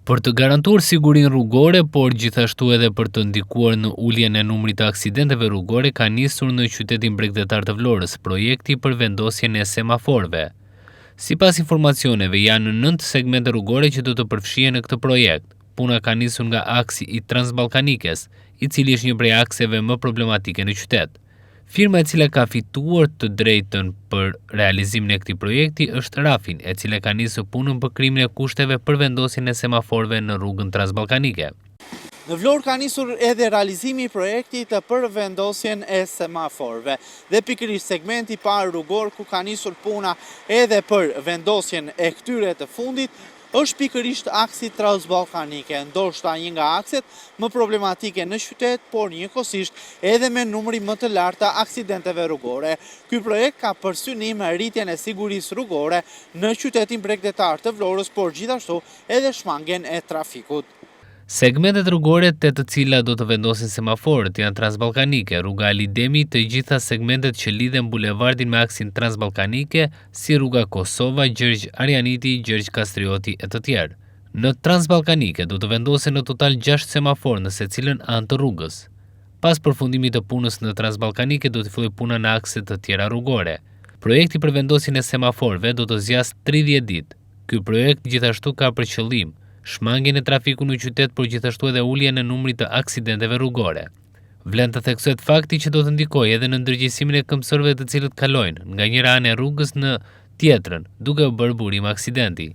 Për të garantuar sigurinë rrugore, por gjithashtu edhe për të ndikuar në uljen e numrit të aksidenteve rrugore, ka nisur në qytetin bregdetar të Vlorës projekti për vendosjen e semaforëve. Sipas informacioneve, janë 9 segmente rrugore që do të përfshihen në këtë projekt. Puna ka nisur nga aksi i Transballkanikes, i cili është një prej akseve më problematike në qytet. Firma e cila ka fituar të drejtën për realizimin e këtij projekti është Rafin, e cila ka nisur punën për krijimin e kushteve për vendosjen e semaforëve në rrugën Transballkanike. Në Vlorë ka nisur edhe realizimi i projektit për vendosjen e semaforëve. Dhe pikërisht segmenti i parë rrugor ku ka nisur puna edhe për vendosjen e këtyre të fundit Është pikërisht aksi Transballkanike, ndoshta një nga akset më problematike në qytet, por njëkohësisht edhe me numrin më të lartë të aksidenteve rrugore. Ky projekt ka për synim rritjen e sigurisë rrugore në qytetin bregdetar të Vlorës, por gjithashtu edhe shmangien e trafikut. Segmentet rrugore te të cilat do të vendosen semaforët janë Transballkanike, rruga Ali Demi, të gjitha segmentet që lidhen bulevardin me aksin Transballkanike, si rruga Kosova, Gjergj Arianiti, Gjergj Kastrioti e të tjerë. Në Transballkanike do të vendosen në total 6 semaforë në secilën anë të rrugës. Pas përfundimit të punës në Transballkanike do të fillojë puna në akse të tjera rrugore. Projekti për vendosjen e semaforëve do të zgjasë 30 ditë. Ky projekt gjithashtu ka për qëllim shmangien e trafikut në qytet, por gjithashtu edhe uljen e numrit të aksidenteve rrugore. Vlen të theksohet fakti që do të ndikojë edhe në ndërgjegjësimin e këmbësorëve të cilët kalojnë nga njëra anë e rrugës në tjetrën, duke u bërë burim aksidenti.